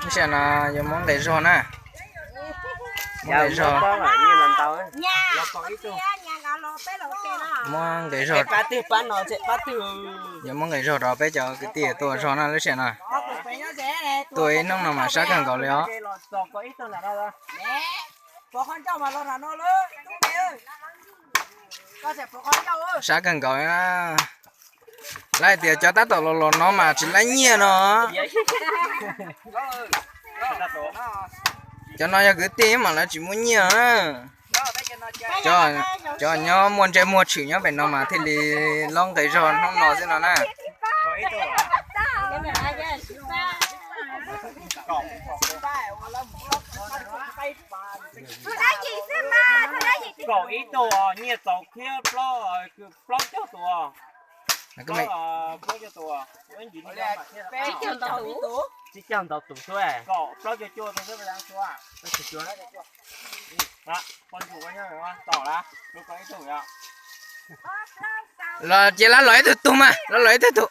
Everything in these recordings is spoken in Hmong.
Lub sij hawm no yuav muab nqes zog na. Muab nqes zog. Muab nqes zog. Yuav muab nqes zog rau peb cov kwv tij tuaj zog na lub sij hawm no. Tuaj ib hnub no mas sab kawg nkaus li os. Sab kawg nkaus. Lawv hais tias cov tab tom los los no mas tsis laib nyiaj no. Cov no yog kwv tij mas lawv tsis muaj nyiaj. Cov nyob muaj ntsej muag tshwm nyob pem no mas thiaj li lob nqes zog hnub no xwb no na. Kaum ib tug, nyiaj txaus khiab plaub caug tus. Tsib caug ntau tus xwb. Los ces lawv los ib tug tug mas, lawv los ib tug tug.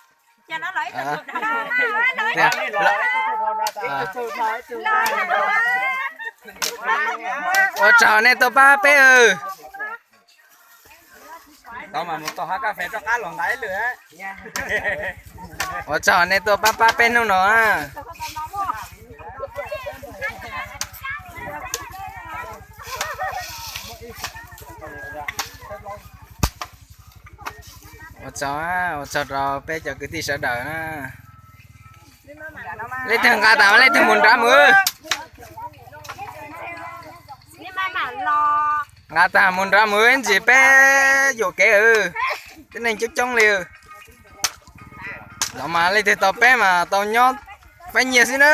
Ua tsaug nej tuaj pab peb. Ua tsaug nej tuaj pab pab peb hnub no. Ua tsaug, ua tsaug rau peb cov kwv tij sawv daws na. Leej twg nqa tas leej twg mus nrad mus. Nqa tas mus nrad mus ntsis peb yuam kev, tib neeg coob coob li. Los mas leej twg tau peb mas tau nyob peb nyiaj xwb na.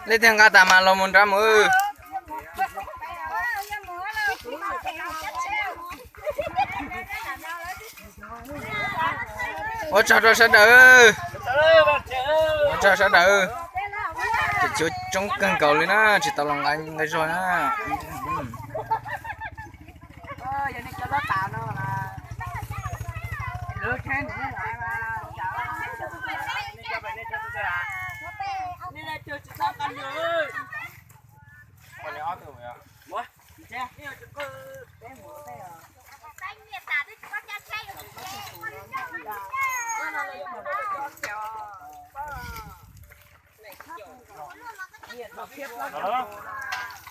Leej twg nqa tas mas los mus nrad mus. Ua tsaug rau sawv daws. Ua tsaug sawv daws. Cov tshuav coob kawg nkaus li na, tsis tau los nqa nqaij zog na.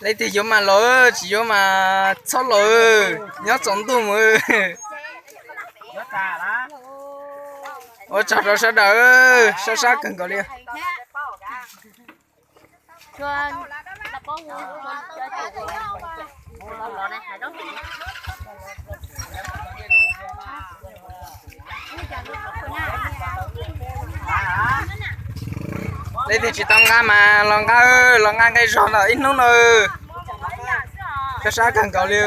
Leej twg yuav mas los, tsis yuav mas txhob los, nyob txaus ntuj mus. Ua tsaug rau sawv daws, sab sab kawg nkaus li. Leej twg tsis tau nqa mas los nqa, los nqa nqaij zog ntawm ib hnub no. Sab sab kawg nkaus li.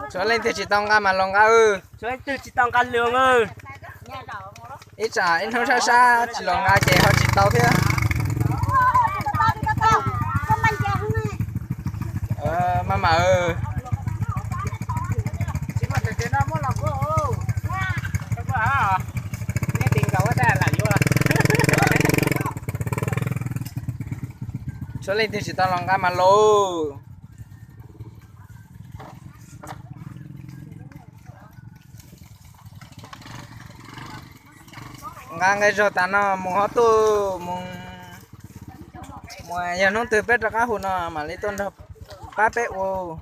Tshuav leej twg tsis tau nqa mas los nqa. Tshuav leej twg tsis tau nqa lwm. Ib tsam ib hnub sab sab tsis los nqa ces ho tsis tau thiab. Maj mam. Tshuav leej twg tsis tau los nqa mas los. Nqa nqaij zog tas no mus ho tuaj mus, mus yog hnub twg peb rov qab hu no mam li tuaj nrog pab peb ua.